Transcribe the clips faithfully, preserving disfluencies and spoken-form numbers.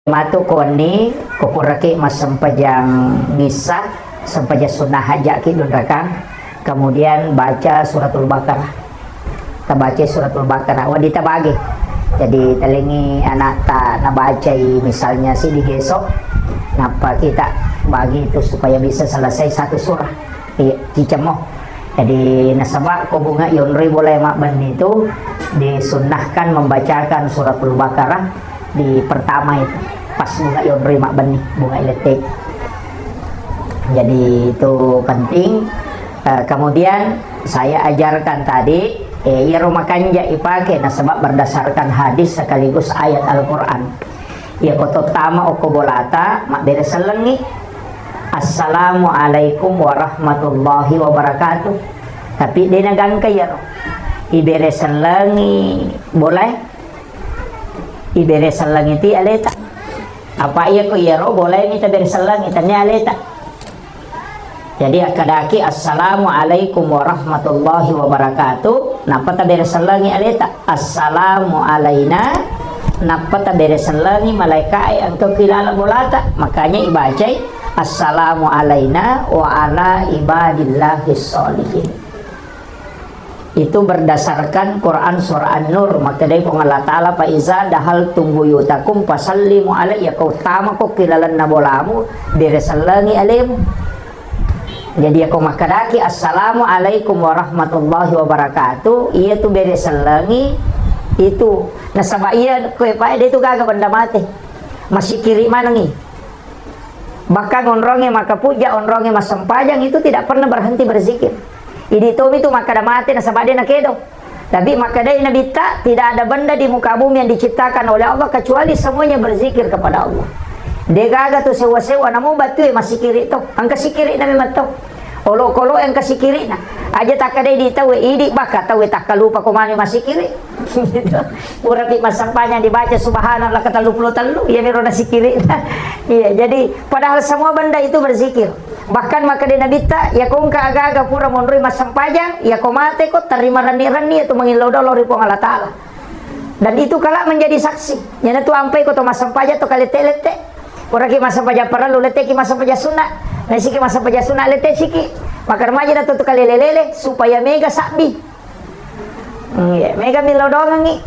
Matu ko wenni, ko puraki massempajang ngissa, sempajang sunnah hajaki dunrakang, kemudian baca suratul Baqarah. Tabaca suratul Baqarah, wedding tabagi. Jadi, talengi anakta nabacai misalnya siddi geso, nappa kita bagi itu supaya bisa selesai satu surah. Iya, cicemmo. Jadi, nasaba ko bunga yonroi bola mabbenni itu disunnahkan membacakan suratul Baqarah di pertama itu. Pas bunga yonroi mabbenni, bunga ilette. Jadi, itu penting. Eh, kemudian saya ajarkan tadi, eh, iyaro makanja ipake nasaba berdasarkan hadis sekaligus ayat Al-Quran. Iya, ko tottama okko bolata, mabbere sellengi. Assalamualaikum warahmatullahi wabarakatuh. Tapi de nagangka iyaro. Ibere sellengi bolae. Ibere sellengi ti aleta. Apa iya ko iyaro bolae mi tabere sellengi, tania aleta. Jadi akkadaki, "Assalamualaikum warahmatullahi wabarakatuh." Nappa tabere sellengi aleta. "Assalamu alaina." Nappa tabere sellengi malaikae engka ki laleng bolata. Makanya ibacai, "Assalamu alaina wa ala ibadillahis sholihin." Itu berdasarkan Quran surah An-Nur. Makkedai Puang Allah Ta'ala, "Fa iza dahaltum buyutakum fasallimu alaihi." Ko tama ko ki lalenna bolamu, bere sellengi alemu. Jadi, yako makkedaki, "Assalamualaikum warahmatullahi wabarakatuh," iya tu bere sellengi itu. Nasaba iya ko epae de tu gaga benda mate. Masikiri manengi. Bahkan onronge makapujja, onronge massempajang itu tidak pernah berhenti berzikir. Idi tomi tu makkeda mate nasaba de nakedo. Tapi makkedai Nabitta, tidak ada benda di muka bumi yang diciptakan oleh Allah kecuali semuanya berzikir kepada Allah. De gaga tu sewa-sewa, namu batue masikiri to. Engka sikiri na memang to. Olokolo engka sikiri na. Aja takkedai di taue, idi baka taue takkalupa ko mani masikiri. Purapi massempajang dibaca subhanallah ke tellu puluh tellu, iya miro nasikiri. Iya, jadi padahal semua benda itu berzikir. Bahkan makkeda Nabitta, "Yako engka aga-aga pura monroi massempajang, yako mate ko terima renni-renni itu mangillau dolo ri Puang Allah Ta'ala." Dan itu kala menjadi saksi. Yana tu ampai ko to massempajang to kalete-lete. Puraki massempajang parellu, leteki massempajang sunna. Naisiki massempajang sunna, lete siki. Maka remaja na tu kalele-lele supaya mega sabbi. Hmm, iya, mega millau dongengi.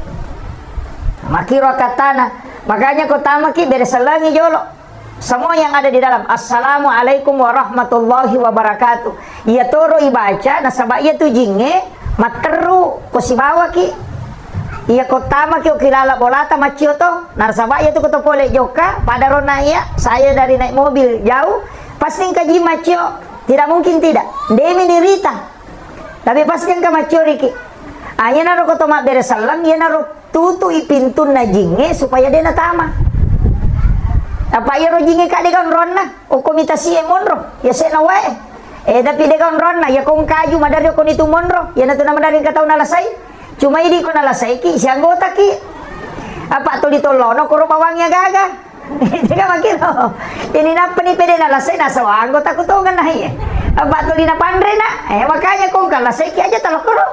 Makiro katana. Makanya ko tamaki bere sellengi jolo. Semua yang ada di dalam. "Assalamualaikum warahmatullahi wabarakatuh." Iya toro ibaca, nasaba iya tu jinge matteru ko sibawaki. Iya ko tamaki okilala bolata maccio to. Nasaba iya tu ko to pole jokka, pada rona iya, saya dari naik mobil jauh, pasti engka jing maccio. Tidak mungkin tidak. Demi dirita. Tapi pasti engka maccio riki. Ah, iyanaro ko to mabbere selleng, iyanaro tutui pintunna jingnge supaya de natama. Apa iyaro jingnge ka de gaga onronna, okko mitasi e monro, yase'na wae. Eh, tapi de gaga onronna, yako engka aju maderri okkoni tu monro, iyanatu na maderri engka tau nalasai. Cuma idi ko nalasaiki, sianggotaki. Apa tuli tollono koro bawangi agaga. Tega makiro. Ini nappani pede nalasai, nasawa anggota ku tongeng na iye. Apa tuli napanre na. Eh, makanya ko engka lasaiki aja talo koro.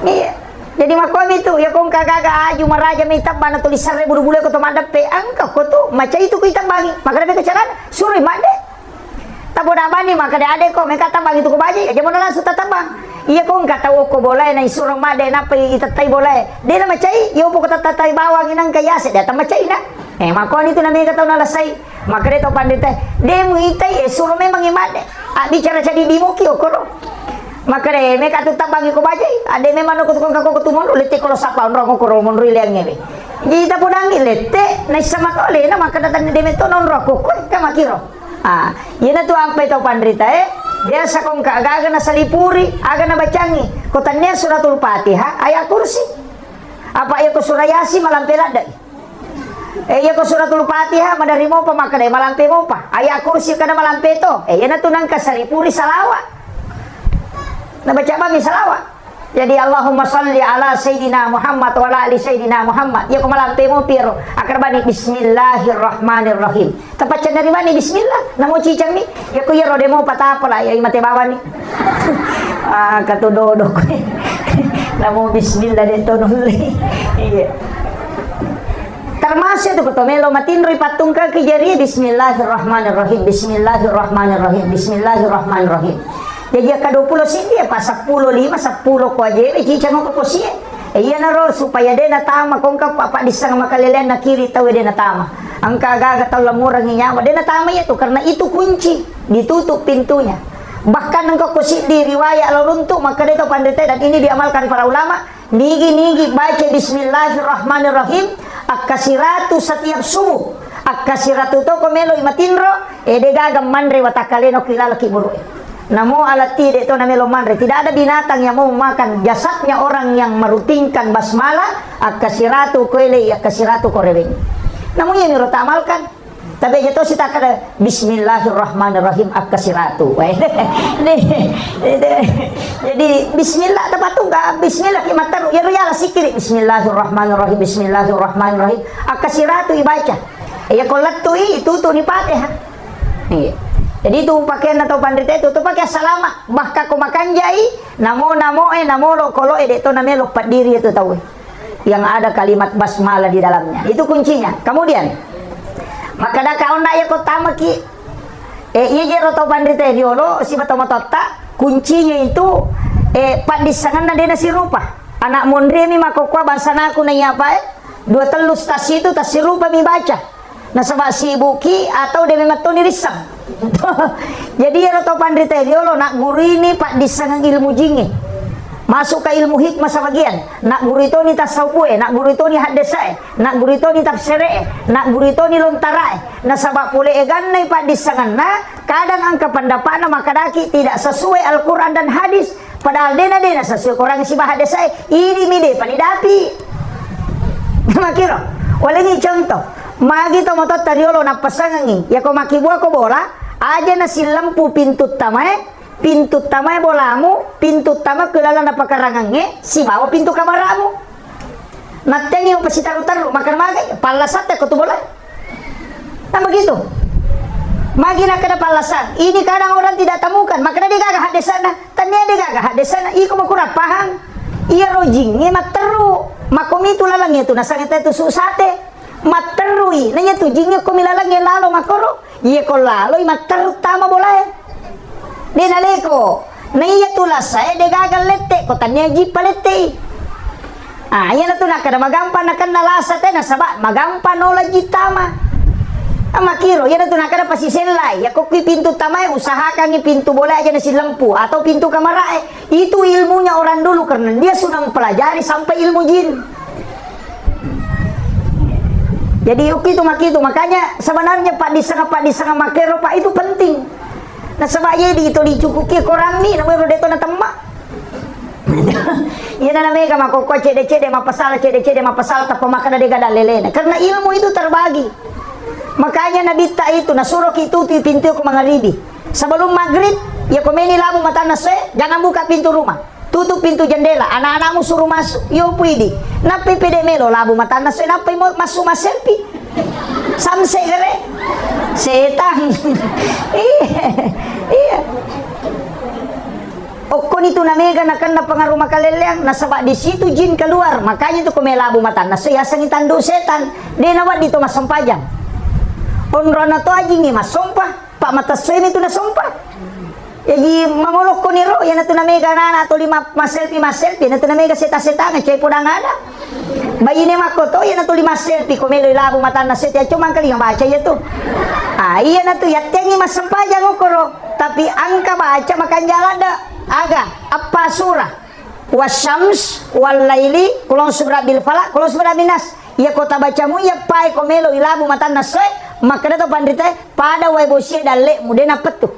Iya. Jadi makkuami tu, ya ko engka gaga aju maraja mai tabbana tuli sarre bulu-bulu ko to maddeppe, engka ko tu, macai tu ku itabbangi. Makana beko carana, suroi madde. Taboda bani makkeda adeko, meka tabbang itu ko baji, aja mona langsung tatabbang. Iya ko engka tau ko bolae na isuro madde nappa itettai bolae. De na macai, yo poko tatattai bawang inangka yase, de tamacai na. Eh, makkoni tu na mega tau nalasai. Makkeda to pandita, de muitai, eh, suro memang i madde. Ah, bicara cadi dimuki okoro. Makkeda, eh, meka tu tabbang iko bajai. Ade memang no ko tukang kako tu monro, lette ko lo sapa onro ko koro monro ileangnge be. Jadi tapodangi lette, naissa matole, na makkeda tadi de metto nonro ko, ko, ka makiro. Ah, iyana tu ampai tau panrita e, biasa ko engka aga-aga nasalipuri, aga nabacangi. Ko tania suratul Fatihah, ayat kursi. Apa iya ko surah Yasin malampe ladde. Eh, iya ko suratul Fatihah maderri mopa makkeda malampe mopa. Ayat kursi kada malampe to. Eh, iyana tu nangka salipuri salawa. Nabaca bami salawa. Jadi, "Allahumma salli ala Sayyidina Muhammad wa ala ali Sayyidina Muhammad." Iya ko malampe mopi ro, akkarabani, "Bismillahirrahmanirrahim." Tapaccanna ribani bismillah, namo cicammi. Iya ko iyaro demo patapala, iya mate bawani. Ah, katu dodo koe. Namo bismillah de to nulle. Iya. Termasuk tu ko to melo matinro ipattungkaki jari, bismillahirrahmanirrahim, bismillahirrahmanirrahim, bismillahirrahmanirrahim. Jadi akka dua puluh siddi, apa seppulo lima, seppulo ko ajewe, cicang ko posie. E, iyanaro supaya de natama kongka pa-, paddisseng makaleleanna kiri tau de natama. Engka gaga tau lamurangi nyawa, de natama iya tu, karena itu kunci, ditutup pintunya. Bahkan engka ko siddi riwayat lo runtu, maka de tau panrite, dan ini diamalkan para ulama, nigi-nigi baca bismillahirrahmanirrahim, akkasiratu setiap subuh. Akkasiratu to ko melo i matinro, e de gaga manre watakkalena ku ilalaki buruk. Namo alatti de to namelo manre. Tidak ada binatang yang mau makan jasadnya orang yang merutinkan basmalah, akkasiratu ko ele, akkasiratu ko reweng. Namu iya miro tamalkan. Tapi aja to sitakkada bismillahirrahmanirrahim akkasiratu. Jadi bismillah tapatungka, bismillah ki matteru, ya riala sikiri, bismillahirrahmanirrahim, bismillahirrahmanirrahim, akkasiratu ibaca. Iya ko lettu i, tutu ni Fatihah. Iya. Jadi itu pakaian atau pandrita itu, tu pakai salama. Bahkan ko makanjai, namo, namo, eh, namo lo, kolo, eh, de to namelo paddiri itu tau. Yang ada kalimat basmalah di dalamnya. Itu kuncinya. Kemudian, maka daka onda ya ko tamaki. Eh, iya je ro to pandrita riolo, siba to matotta, kuncinya itu, eh, paddissenganna de nasirupa. Anak monri mi makkokkoa bangsanaku na iya apa, eh? Dua tellu stasi itu tasirupa mi baca. Nasaba sibuki atau de memang toni risseng. Jadi ero to panrita riolo, nagguruini paddissengeng ilmu jingnge. Masuk ke ilmu hikmah sebagian. Naggurui toni tasawufe, naggurui toni haddesae, naggurui toni tafsire'e, naggurui toni lontarae. Nasaba pole egannai paddissengenna, kadang engka pendapatna makadaki tidak sesuai Al-Quran dan hadis. Padahal dena, dena sesuai Quran sibawa haddesae, idi mi de panidapi. Makiro, walengi contoh. Magi to mototta riolo nappasangengi. Yako makkibua ko bola, aja nasillempu pintu tamae, pintu tamae bolamu, pintu tama ke lalang napakarangangnge, sibawa pintu kamaramu. Nattengi mapasitaru-taru, makan magai, pallasatte ko tu bola. Nah begitu. Magi nakkeda pallasang. Ini kadang orang tidak temukan. Makkeda de gaga haddesana. Tania de gaga haddesana. Iko makurang pahang. Iya rojingnge matteru. Makomitu lalang itu nasangete tu susate. Matterui. Nanya tu jingnge ko milalang lalo makoro. Iya ko laloi matteru tama bolae. De naleko. Na iya tu lasae de gaga lette ko tania jippa lettei. Ah, iyana tu nakkeda magampang nakenna lasa te nasaba magampang nola jittama. Ah, makkiro, iyana tu nakkeda pasisellai, yako kui pintu tamae usahakangi pintu bola aja nasilempu atau pintu kamarae. Itu ilmunya orang dulu karena dia sudah mempelajari sampai ilmu jin. Jadi yuk itu mak itu, makanya sebenarnya paddisseng-paddisseng makkero Pak itu penting. Nasaba iya di itu dicukuki korammi, namanya deto natemma. Iya na mega makkokko cede-cede mappasala, cede-cede mappasala, tappa makkeda de gaga lelena. Karena ilmu itu terbagi. Makanya Nabitta itu nasuroki tutui pintu ko mangaribi. Sebelum maghrib, ya ko meni labu matanna soe, jangan buka pintu rumah. Tutup pintu jendela, anak-anakmu suruh masuk. Yo puidi. Nappi pede melo labu matanna soe, nappi mo masuk maselfie. Samse gare. Setan. Iya. Iya. Okkoni tu namega nakenna pengaruh makalelleang, nasaba di situ jin keluar. Makanya tu ko melabu matanna soe yasengi tandu setan. De nawaddi to massempajang. Onrona to ajingi massompa, pak matassoeni tu nasompa. Jadi mangolokko niro, iyanatu namega anak-anak tuli ma-, masselfie, masselfie, iyanatu namega seta-setanga, cai podang ada. Baine makko to, iyanatu li masselfie, ko meloi labu matanna seta, cuma engka lima baca iya tu. Ah, iyanatu yattengi massempajang okkoro, tapi engka baca makanja ladde. Aga, appa surah. Wasyams, wallaili, kulong subra bil falak, kulong subra bin nas. Iya ko tabacamu iya pae ko meloi labu matanna soe, makkeda to panritae, pada wae bosie dalle'mu, de nappettu.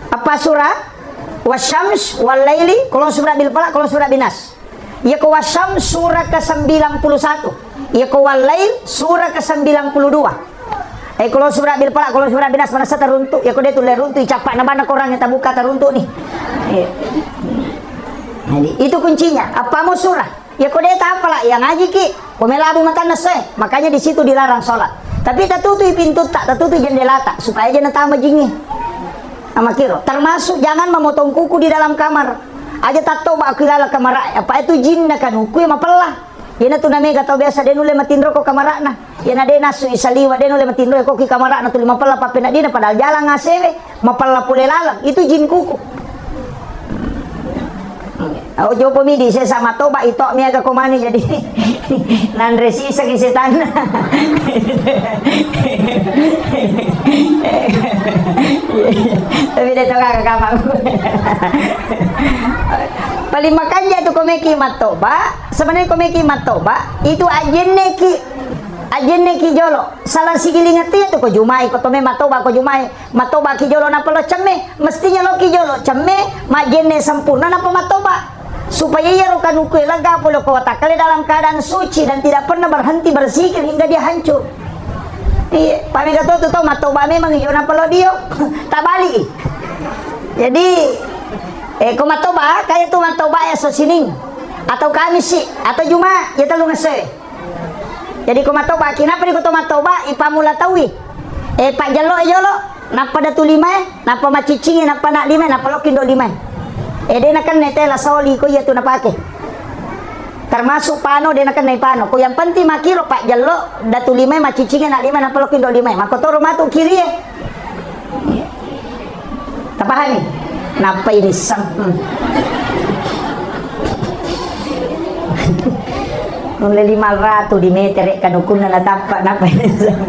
Apa surah? Wasyams, wallaili, kulong subra bil falak, kulong subra bin nas. Iya ko Wasyams surah ke sembilan puluh satu. Iya ko Wallail surah ke sembilan puluh dua. Eh, kulong subra bil falak, kulong subra bin nas, manessa taruntu. Iya ko de tulle runtu, icappa na bana korang yang tabuka taruntu ni. Iya. Jadi, itu kuncinya. Apa mau surah? Ya ko de tapala, ya ngaji ki. Ko melabu matanna soe. Makanya di situ dilarang sholat. Tapi tatutui pintu tak, tatutui jendela tak, supaya aja natama jingi. Amakiro. Termasuk jangan memotong kuku di dalam kamar. Aja tatto ba aku dalam kamar. Apa itu jin na kan kuku mapella. Iyana tu namega tau biasa de nulle matinro ko kamara'na. Iyana de nasu isaliwa de nulle matinro ko ki kamara'na tuli mapella pappeneddina padahal jalang asewe, mapella pole laleng. Itu jin kuku. Oh, jopo midi sesa matoba ito miaga ko mani jadi nanre siseng setanna. Tapi de to kakak kamar. Paling makanja tu komeki matoba, sebenarnya komeki matoba itu ajenneki, ajenneki jolo. Salah sigiling tu ya tu ko jumai, ko tome matoba ko jumai. Matobaki jolo nappa lo cemme, mestinya loki jolo cemme, majjenne sempurna nappa matoba. Supaya iyaro kanukue lega pole ko watakkale dalam keadaan suci dan tidak pernah berhenti berzikir hingga dia hancur. Iya, pamega to tu tau matoba memang ijo nappa lo dio. Tabali. Jadi, eh, ko matoba, kaya tu matoba ya so sining atau kamisi atau juma ya telu ngese. Jadi ko matoba, kinapa di ko to matoba, ipamula taui. Eh, pajjello e jolo, nappa datu limae, nappa macciccingi, nappa nak limae, nappa lokki ndo limae. Eh, de nakenna tela soli ko iya tu napake. Termasuk pano de nakenna pano. Ko yang penting makiro pajjello, datu limae, macciccingi, nak limae, nappa lokki ndo limae. Makotoro matu kirie. Tapahami? Nappa ini sem-, hmm. Nulle lima ratu di metere kanukunna natappa, nappa ini sem-,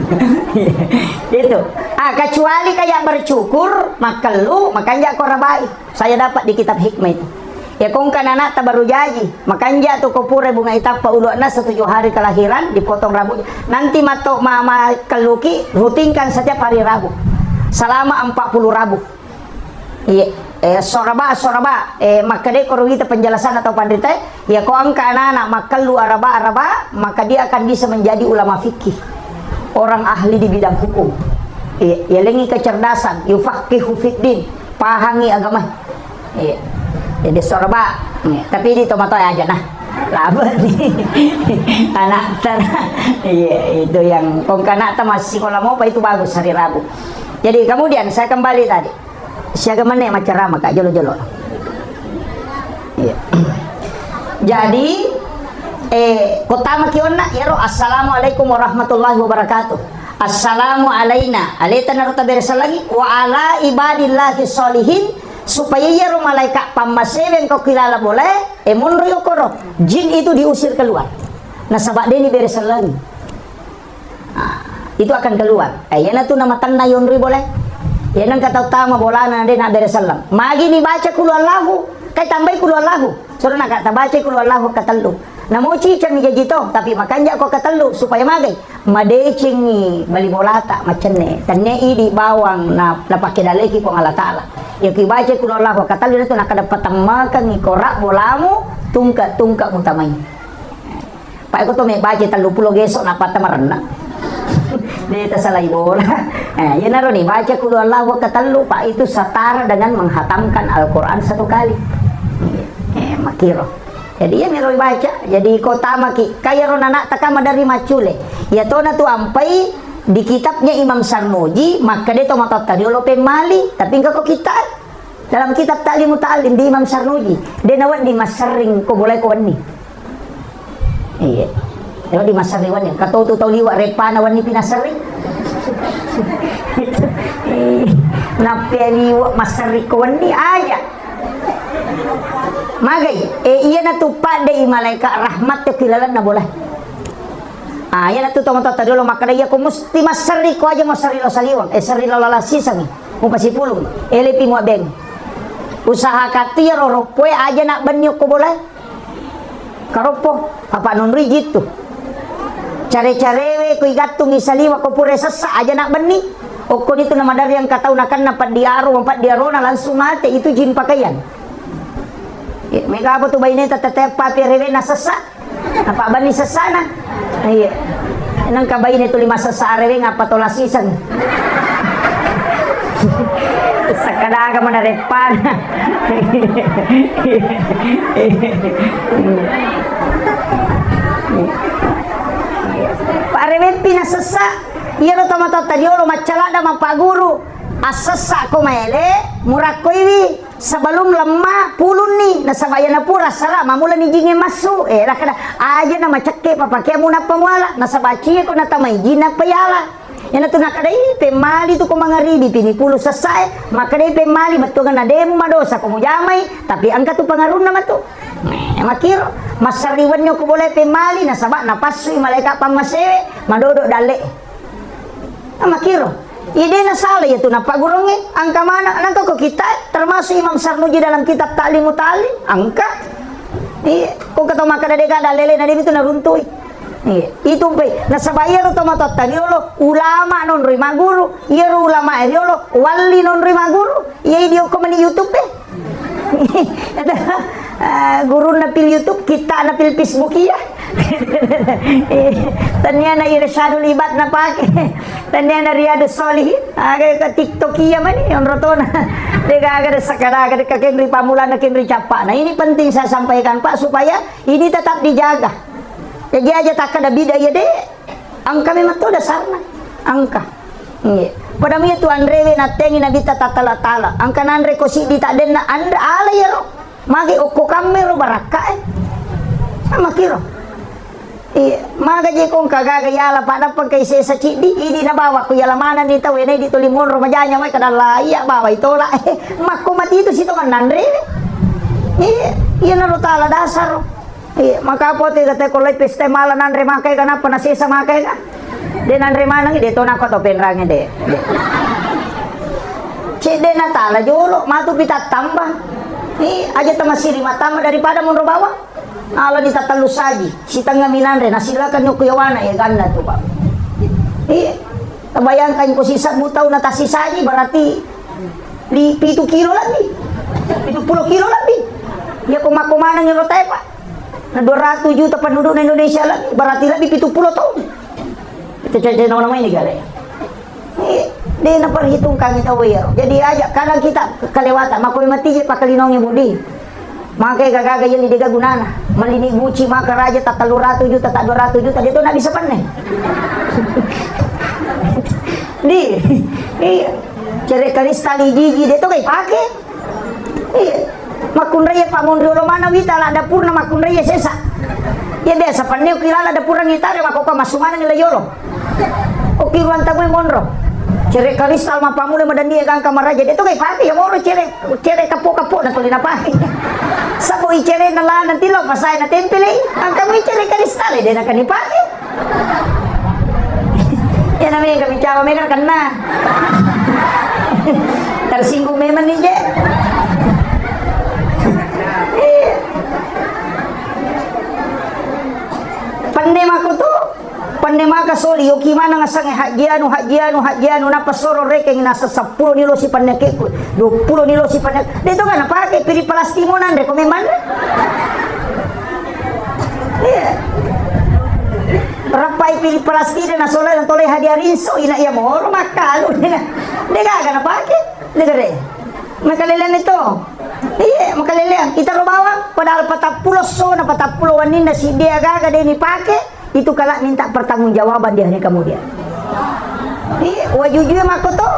itu. Ah, kecuali kayak bercukur, makkellu, makanja ko rabai. Saya dapat di kitab hikmah itu. Ya, kongka nanakta baru jaji, makanja tu ko pura bunga itappa uluanna setuju hari kelahiran, dipotong rambut. Nanti mato ma-, ma-, kelluki, rutinkan setiap hari Rabu. Selama empat puluh Rabu. Iya, eh, soraba, soraba, eh, makkeda koro wita penjelasan atau panrita, ya ko engka anak-anak makkellu araba, araba, maka dia akan bisa menjadi ulama fikih. Orang ahli di bidang hukum. Iya, ya lengi kecerdasan, yufaqihu fiddin, pahangi agama. Iya. Jadi soraba. Iya. Tapi di tomatoa aja nah. Laba ni. Anak tan. Iya, itu yang kongka anak tamas sekolah mau apa itu bagus hari Rabu. Jadi kemudian saya kembali tadi. Siaga meneh maccarama ka jolo-jolo. Iya. Jadi, eh, kotama kionna, yaro, "Assalamualaikum warahmatullahi wabarakatuh. Assalamu alaina," aleta naro taberesellangi, "wa ala ibadillahi sholihin," supaya iyaro malaika pammaseweng ko kilala bolae, eh, monro yokoro, jin itu diusir keluar. Nasaba deni beresellangi. Ah, itu akan keluar. Eh, iyana tu namatenna yonroi bolae. Iyana engka tau tama bolana de nabbere selleng. Magi ni baca kulu Allahu, kai tambai kulu Allahu. Suro naka tabaca kulu Allahu katellu. Namo ciceng jaji to, tapi makanja ko katellu supaya magai. Madecengi bali bolata macenne. Tenne idi bawang na, napake daleki Puang Allah Taala. Ya ki baca kulu Allahu katellu itu nakada patemmakengi korak bolamu tungke-tungke mutamai. Pak, iko to me baca tellu pulo geso nappa tamarenna. De tasalai bola. Eh, iyanaro ni baca kulu Allahu katellu, Pak, itu setara dengan menghatamkan Al-Quran satu kali. Eh, makiro. Jadi iya miro baca. Jadi ko tamaki, kaya ro nanak takama dari macule. Iya tona tu ampai di kitabnya Imam Sarnuji, makkeda to matotta riolo pemmali, tapi engka ko kitab. Dalam kitab Ta'lim Muta'allim di Imam Sarnuji, de nawedding masserring ko bolai ko wenni. Iya. De nawedding masserring wenni. Katotu tau liwa repana wenni pi nasserring. Nappe liwa masserring ko wenni aja. Magai, eh, iyana tu paddei malaikat rahmat te kilalanna bolai. Ah, iyana tu tomatoatta riolo makkeda, iya ko musti masserri ko aja mo serri lo saliweng, eh, serri lo lala siseng, mupasipulung, elepi muabbeng. Usaha katu iyaro roppoe aja nabbenni okko bolae. Karoppo, apa nonroi jittu. Care-carewe ko igattungi saliweng ko pura sessa aja nabbenni. Okko ditu namaderri engka tau nakenna peddi aro, peddi arona langsung mate, itu jin pakaian. Eh, mega apa tu baineta tette papi arewe na sessa. Apa bani sessana? Iya. Nengka baine tuli masessa areweng apa tola siseng. Sakadaga mana reppana. Pak areweppi na sessa. Iyaro tomatoatta riolo maccalada mappaguru. Assessa ko maele murakkoiwi. Sebelum lemma pulunni, nasaba iyana pura sara, mamulani jingnge massu. Eh, nakkeda, aja na macekke papakea munappa muala, nasaba cie ko natamai jin nappa yala. Iyanatu nakkeda, "Ih, pemmali tu ko mangaribi pini pulu sessae." Makkedai pemmali, bettuanna de madosa ko mujamai, tapi engka tu pengaruhna matu. Eh, makkiro, massari wenni ko bolae pemmali, nasaba napassui malaeka pammasewe, madodo dalle. Makkiro. Iya de nasala iyatu nappagguruangnge, engka maneng, nengka ko kittae, termasuk Imam Sarnuji dalam kitab Ta'limu Ta'lim, engka. Iya, ko engka to makkeda de gaga dalele na de mitu naruntui. Iya, itu pe. Nasaba iyaro tomatoatta riolo, ulama nonroi magguru, iyaro ulama e riolo, walli nonroi magguru, iya idi okko mani YouTube e. Eh, gurunna pil YouTube, kittana pil Facebook iya. Tenniana Irsyadul Ibad napake. Tenniana Riyadus Sholihin. Aga ke TikTok iya mani, onrotona. De gaga de sakadaga de kakenri pamulana kenri cappana. Ini penting saya sampaikan, Pak, supaya ini tetap dijaga. Jadi aja takkeda bida iya de. Engka memang to dasarna. Engka. Iya. Pada mi tu anrewe nattengi Nabitta tattala-tala. Engka nanre ko siddi taddenna anre ala iyaro. Magi okko kammero barakka e. Sama kiro. Iya, maga je ko engka gaga yala pada pengkai sesa ciddi, idi nabawa ko yala maneng ni tau, ena idi tuli monro majanya mai kadalla iya bawa itola. Makko mati itu sitongan nanre. Iya, iya naro tala dasaro. Iya, maka apa tu kata ko lai pesta mala nanre makai kanapa nasesa makai ka? De nanre maneng de to nako to penrange de. De. Cedde natala jolo matu pita tambah. Iya, aja tamasiri matama daripada monro bawang. Ala di tatellu saji, sitengnga minanre, nasilakan nyokko yawana, ya ganna tu, Pak. Iya. Bayangkan ko sisebbu tau natasi saji, berarti di pitu kilo lebbi. Pitu pulo kilo lebbi. Ya ko makko maneng ro tae, Pak. Na dua ratus juta penduduk Indonesia lebbi, berarti lebbi pitu pulo tahun. Itu cedde nama ini gare. Eh, de naperhitungkan tau iyaro. Jadi aja kadang kita kelewatan, makko mati je pakalinongi budi. Makai gaga yelli dega gunana. Melini guci maka raja tak tellu ratu juta, tak dua ratu juta, de to na bisa penne. Di, iya. Cere kristal iji-iji, de to kai pake. Iya. Makkunraiye Pak monri olo maneng wita la dapurna makkunraiye sesa. Iya biasa penne ki lala dapurna ngitare makko ka massu maneng la yolo. Oki ruang tamu monro. Cere kristal mappamula madanni gangka maraja de to kai pake ya moro cere, cere kapo-kapo na tuli napake. Sabo i cere na la nanti lo pasai na tempele. Angka mi cere kristal de na kani pake. Ya namanya kami cawa mega kena. Tersinggung memang nih, Jek. Penne mako tu, penne maka soli, yoki mana ngasange haji anu, haji anu, haji anu, napa soro rekeng nasa seppulo ni lo si penne keku, dua puluh ni lo si penne. De to kan apa ke piri plastik mo nanre ko memang. Iya. Rappai pili plastik na sola na tole hadiah rinso ina iya moro makkalu. De gaga napake. De gere. Makalelean itu. Iya, makalelean. Ita ro bawang padahal patappulo sona patappulo waninna siddi gaga de ni pake. Itu kala minta pertanggungjawaban di hari kemudian. Iya, wajujue makko to.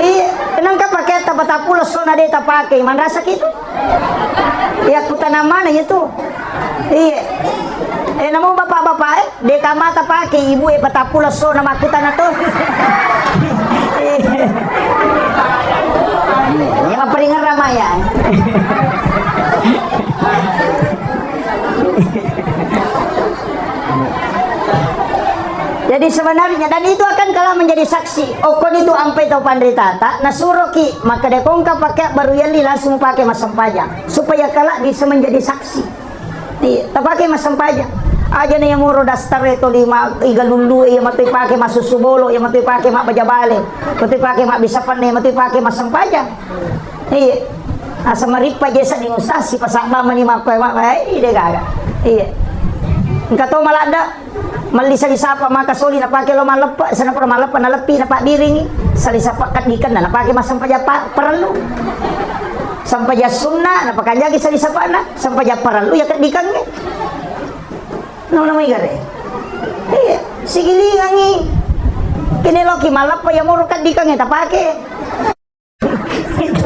Iya, nengka pake tapatappulo sona de tapake, manrasa kitu. Iya, kutana mana itu? Iya. Eh, namu bapak-bapak, eh, de kamata pake ibu e patappulo sona makkutana to. Iya. Iya, maperingat ramai ya. Jadi sebenarnya, dan itu akan kala menjadi saksi. Okkoni tu ampai tau panritata, nasuroki, maka de kongka pake baru yalli langsung pake massempajang. Supaya kala bisa menjadi saksi. Iya, tapake massempajang. Aja na iya moro daster e toli ma iga lullu e, iya matoi pake massusu bolo, iya matoi pake mabbaja bale, matoi pake mabbissa penne, matoi pake massempajang. Iya. Asa marippa jesa di ustaz, sipasabba mani makkoe, mak-, eh, ide gaga. Iya. Engka to maladda, melli sali sapa maka soli napake lo malleppe, sana pura malleppe, naleppi, napabbiringi, sali sapa keddikenna, napake massempajang pa-, parellu. Sempajang sunna, napakanjaki sali sapana, sempajang parellu, ya keddikengnge. Nona mai gare. Iya, sigilingangi. Kene loki malleppe, ya moro keddikengnge, tapake. Itu,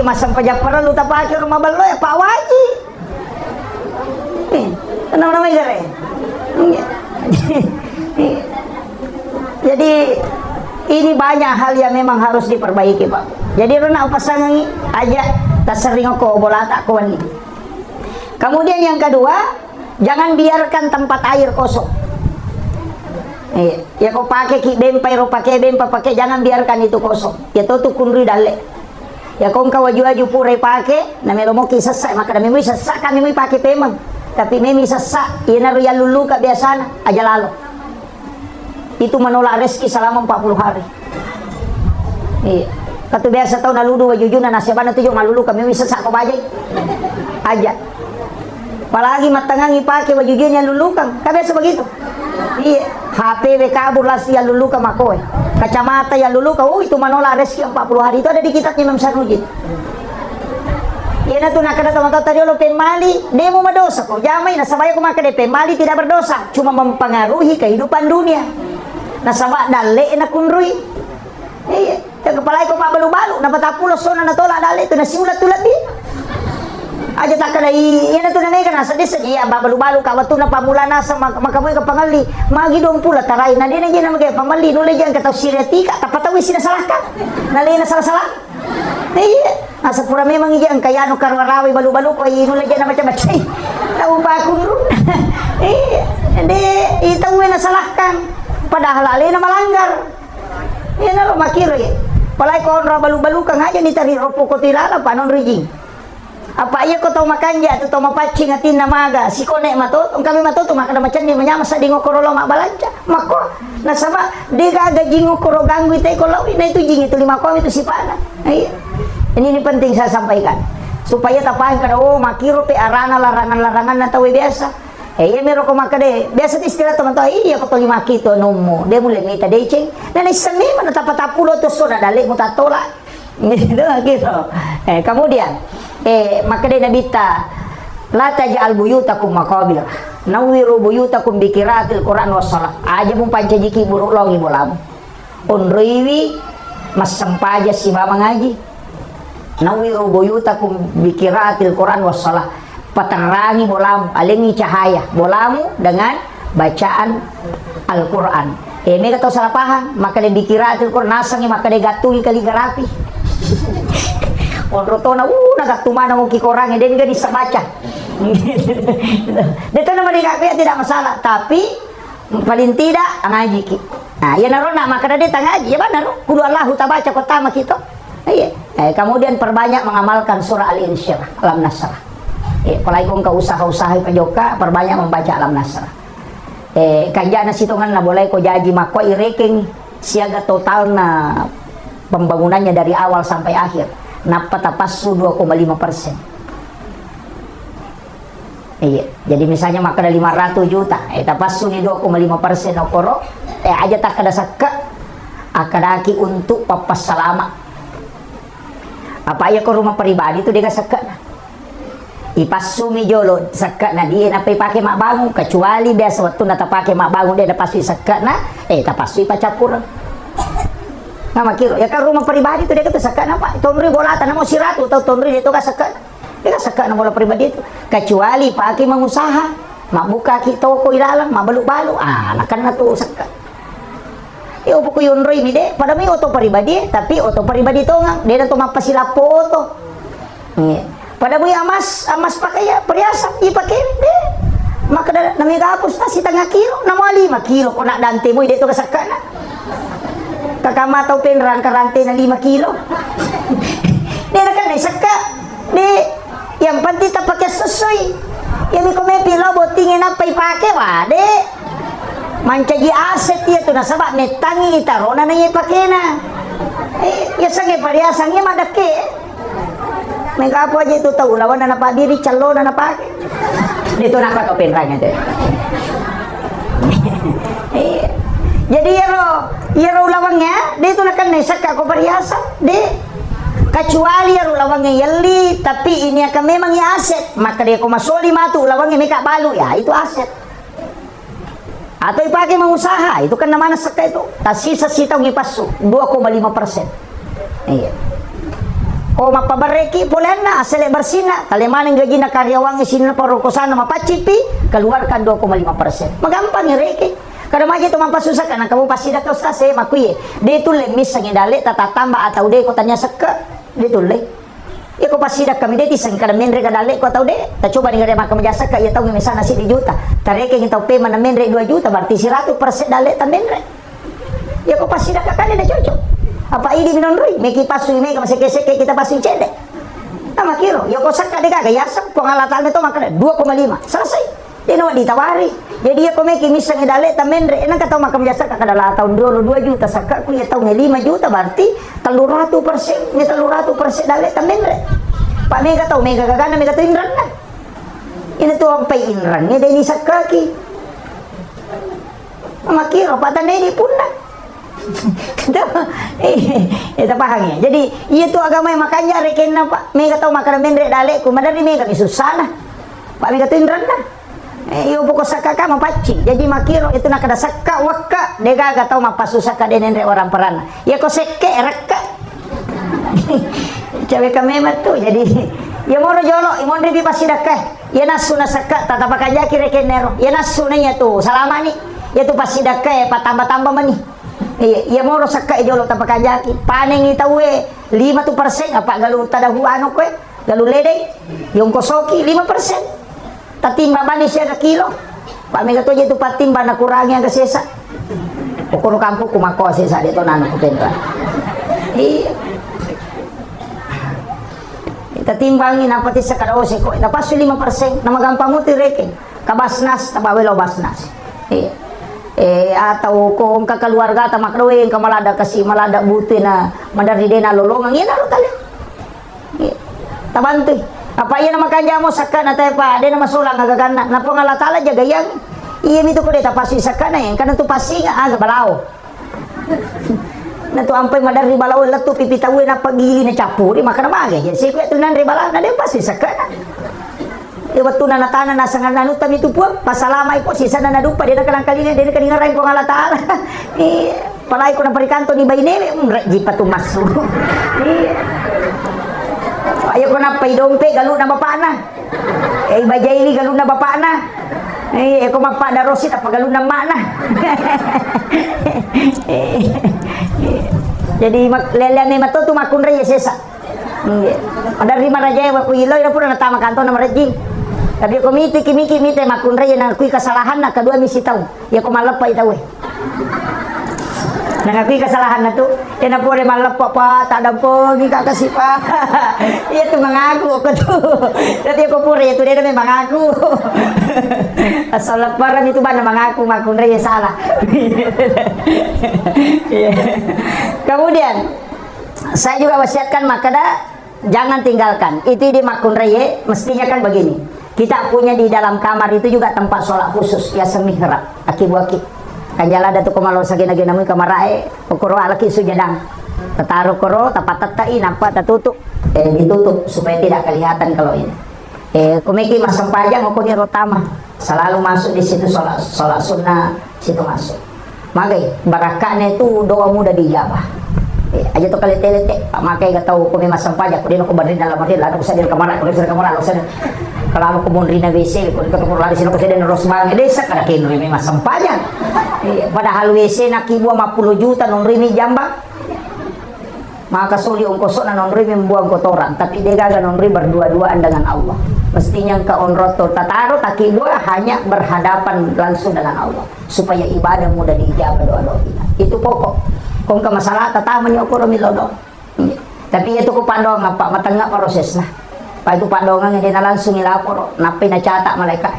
Massempajang parellu tapake ro maballo ya, Pak Waji. Eh, nama-nama gare. Jadi, ini banyak hal yang memang harus diperbaiki, Pak. Jadi, ro na upasangi aja, tasering ko bolata ko wenni. Kemudian yang kedua, jangan biarkan tempat air kosong. Iya, ya ko pake ki bempa, ro pake bempa, pake, jangan biarkan itu kosong. Ya to tu kunrui dalle. Ya ko engka waju-waju pura ipake, na melo moki sessa, maka na memui sessa, kami mui pake pemeng. Tapi memi sessa, iyanaro yalluluka biasana, aja lalo. Itu menolak rezeki selama empat puluh hari. Iya. Katu biasa tau naludu wajujuna, nasabana tuju maluluka, memi sessa ko bajai. Aja. Apalagi mattangangi pake wajujuna yallulukang. Kan biasa begitu. Iya. H P we kabur, las yalluluka makoe. Kacamata yalluluka, oh, itu menolak rezeki empat puluh hari. Itu ada di kitabnya Imam Sarnuji. Iyanatu nakkeda tomatoatta riolo, pemmali, demo madosa ko. Jamai, nasaba iya ko makkeda pemmali tidak berdosa, cuma mempengaruhi kehidupan dunia. Nasaba dalle nakunrui. Iya, ya kepalai ko pabbalu-balu, napatappulo sona natola dalle tu nasiula tu lebbi. Aja takkeda i-, iyanatu namega naseddi-seddi, iya, pabbalu-balu ka wettunna pammula naseng mak-, makamui ka pangelli. Magi duang pulo tarai, na dena je namega pamelli, nulle je engka tau siretika, tappa tau isi nasalahkan. Nalena salah-salah. Iya, nasepura memang ija engka yanu karawa-rawai balu-balu ko, i nulle jana macam-macam. Tau pakunru. Iya, de, i tau nasalahkan. Padahal alena melanggar. Iya, naro makiro ya. Palai ko onro balu-balu kang aja ni tari ropo ko tilala panon rijing. Apa iya ko tau makanja tu tau mapaccing atinna maga, sikone mato, engkami mato tu makkeda macenni manyama sedding okkoro lao mabbalanca. Makko, nasaba de gaga jing okkoro ganggu ite ko lawi, na itu jing itu lima komi tu sipana. Iya. Ini, ini penting saya sampaikan. Supaya tapaham kada, oh, makiro pe arana larangan-larangan na tau biasa. Eh, iya mero ko makkeda, biasa tu istilah teman tau, iya ko toli maki tu nummu, de mulle mita deceng. Na naisseng memang na tappa tappulo tu sona dalle mu tattola. Gitu, gitu. Eh, kemudian, eh, makkeda Nabitta, "La taj'al buyutakum maqabir. Nawwiru buyutakum bi qiraatil Qur'an was shalah." Aja mupancajiki buru longi bolamu. Onroiwi massempajang sibawa mangaji. "Nawwiru buyutakum bi qiraatil Qur'an was shalah." Paterrangi bolamu, alengi cahaya bolamu dengan bacaan Al-Quran. Eh, mega tau salah paham, makkeda bi qiraatil Quran, nasengi makkeda gattungi kaligrafi. Onro tona, uh, nagattu mana muki Quran, eh, de mega nissa baca. De tona mereka tidak masalah, tapi paling tidak ngajiki. Nah, iya naro na makkeda de tangaji, ya benar, kudu Allahu tabaca ko tama kito. Iya. Eh, kemudian perbanyak mengamalkan surah Al-Insyirah, Alam Nasrah. Eh, apalagi ko engka usaha-usaha pajokka, perbanyak membaca Alam Nasrah. Eh, kanjana sitonganna boleh ko jaji makko irekeng siaga totalna pembangunannya dari awal sampai akhir. Nappa tapassu dua koma lima persen. Iya, jadi misalnya makkeda lima ratus juta, eh, tapassuni dua koma lima persen okkoro, eh, aja takkeda sekke, akkadaki untuk pappassalama. Apa iya ko rumah pribadi tu dega sekkena. Ipassumi jolo sekkena die, nappa ipake mabbangung, kecuali biasa wettunna tapake mabbangung de napassui sekkena, eh, tapassui paccappureng. Nah, makiro, ya kan rumah pribadi tu dega tu sekkena, Pak. Tonri bolata namo siratu tau tonri de toga sekkena. Dega sekkena bola pribadi itu. Kecuali pake mengusaha, mabbukaki toko ilalang, mabalu-balu, ah, nakenna tu sekke. Iyo, poko yonroi mi de, pada mi oto pribadi, tapi oto pribadi tongang, de na to mappasilappo oto. Iya. Pada mui amas, amas pakai ya, perhiasan, ipake de. Maka da, namega hapus ta setengah kilo, nama lima kilo, ko nak dante mui de to kasekkena. Kakak ma tau penrang karantena lima kilo. De na kan sekka. De, yang penting tapake sessoi. Yang ko mepi lo bottinge nappa ipake, wah, de. Mancaji aset iya tu nasaba mettangi tarona na iya pakena. Eh, ya sange pariasange madakke. Mega apa aja itu tau lawanna napabbiri callona napake. De to napa to penrangnya de. Iya. Jadi iyaro, iyaro ulawangnya, de itu nakenna sekka ko pariasa, de. Kecuali iyaro ulawangnya yelli, tapi ini akan memang ya aset. Maka de ko masoli matu ulawangnya meka balu, ya itu aset. Atau ipake mau usaha, itu kan namanya sekka itu. Tasisa sitaung ipassu, dua koma lima persen. Iya. Ko mappaberreki poleanna, assele bersihna, tale maneng gajinna karyawangnge sininna parokkosanna mapaccippi, keluarkan dua koma lima persen. Magampang rekeng. Kada maja to mappasusakka, nangka mo passidakka ustaz e, makkuye. De tulle missengi dalle ta tatamba atau de ko tania sekka. De tulle. Iya ko passidakka mi de tisseng kada menre ka dalle ko atau de. Ta coba ni gare maka majasakka iya tau misana siddi juta. Tarekeng tau pemana menre dua juta berarti siratu persen dalle ta menre. Iya ko passidakka kale na cocok. Apa idi minonroi, meki pasui mega maseke-seke kita pasui cede. Nah, makiro, iya ko sakka de gaga yaseng, Puang Allah Ta'ala to makkeda dua koma lima. Selesai. Dena ditawari. Jadi iya ko meki missengi dalle ta menre, enang ka tau makkeda jasa ka kada la taung riolo dua juta sakka ku iya taung lima juta berarti telluratu persen, ni telluratu persen dalle ta menre. Pak mega tau mega gagana mega tu inranna. Ini tu ampai inranna deni sakkaki. Makiro, Pak, tandai di punna. Tuh, eh, eh, tapahang ya. Jadi, iya tu agama yang makanja rekenna, Pak. Mega tau makkeda menre daleku, madari mega mi susana. Pak, mega tu inranna. Eh, iyo poko sakka ka mapaccing. Jadi, makiro itu nakada sakka wakka, degaga tau mappasusakka de nenre orang peranna. Iya ko sekke, rekka. Cawe ka memang tu. Jadi, iya moro jolo, imonri pi passidakka. Iya nassu na sakka, tatapakanjaki rekennero. Iya nassu na iya tu, salamani. Iya tu passidakka, patamba-tamba mani. Iya, iya moro sakka jolo tapakanjaki. Panengi tauwe lima tu persen, apa galu tadahu anu koe, galu ledeng, yongkosoki lima persen. Tatimba bani siaga kilo. Pak mega toje tu patimbang nakurangi aga sesa. Pokokno kampungku makko sesa de to nanu ku pentra. Iya. Tatimbangi napati sakada ose ko, napassu lima persen, namagampang mutu rekeng. Ka Basnas, tabawe lo Basnas. Iya. Eh, atau ko engka keluarga ta makdoe engka malada kasi malada butena maderri dena lolongang, iya naro tale. Iya. Tabantui. Apa iya namakanja mo sakkana tae pa dena masolang agaganna. Na Puang Allah Taala jagaiang. Iya mitu ko de tapasui sakkana engka natu pasinga aga balao. Natu ampai maderri balao lettu pipi tauwe nappa gili nacappuri makkana mage. Jadi siku tu nanre balana de pasui sakkana. Iya, wettuna natana naseng anu tami tu Puang, pasalamai Puang, sisana naduppa, dena kadang kalinga, dena kadingarai Puang Allah Taala. Iya, palai ko naparikanto ni bainewe, mm, rejji patu massu. Iya. Ayo ko nappai dompe galuna bapakna. Eh, ibajai ni galuna bapakna. Eh, ko mappada rosi tappa galuna makna. Jadi mak-, lele-lele mato tu makkunrai ya sesa. Iya. Maderri marajae wa ku iloi na pura natama kantona marejjing. Tapi ko miti ki miki mite makkunrai na kui kesalahanna kedua misi tau. Ya ko malleppa i tau. Nangakui kesalahanna tu, ya na pura malleppa pa tadampengi ka kasi pa. Iya tu mangaku ko tu. Tapi ko pura ya tu de memang mangaku. Asal lepparan itu bana mangaku makkunrai ya salah. Iya. Kemudian Saya juga wasiatkan makkeda, jangan tinggalkan. Itu di makkunraie, mestinya kan begini. Kita punya di dalam kamar itu juga tempat sholat khusus, ya semihrab, aki buaki. Kan jala ada tu ko malo sagena-gena mui kamarae, okoro alaki sujadang. Tataro koro, tapatettai, nampa tatutup. Eh, ditutup supaya tidak kelihatan kalau ini. Eh, ko meki massempajang, okoni ro tama. Selalu masuk di situ sholat, sholat sunnah, situ masuk. Magai, barakka'na itu doa mudah diijabah. Eh, aja to kale tele te, makai ga tau ko memang sempajang, ko dena ko barri dalam barri, lalu ko sadar kamar, ko sadar kamar, lalu sadar. Kalau aku ko munrina W C, ko ko lari sini ko sadar ros bang, desa kada kenri memang sempajang. Eh, padahal W C na kibua mappulo juta nonrimi jambang. Maka suli ongkosokna nonroi membuang kotoran, tapi degaga nonroi berdua-duaan dengan Allah. Mestinya engka onrotto tataro takibua hanya berhadapan langsung dengan Allah, supaya ibadah mudah diijabah doa-doa kita. Itu pokok. Ko engka masalah tatama ni okoro milo doa. Tapi itu ku pandongang, Pak, matengah prosesna. Pak, itu pandongang dia langsung lapor, nappi nacatat malaikat.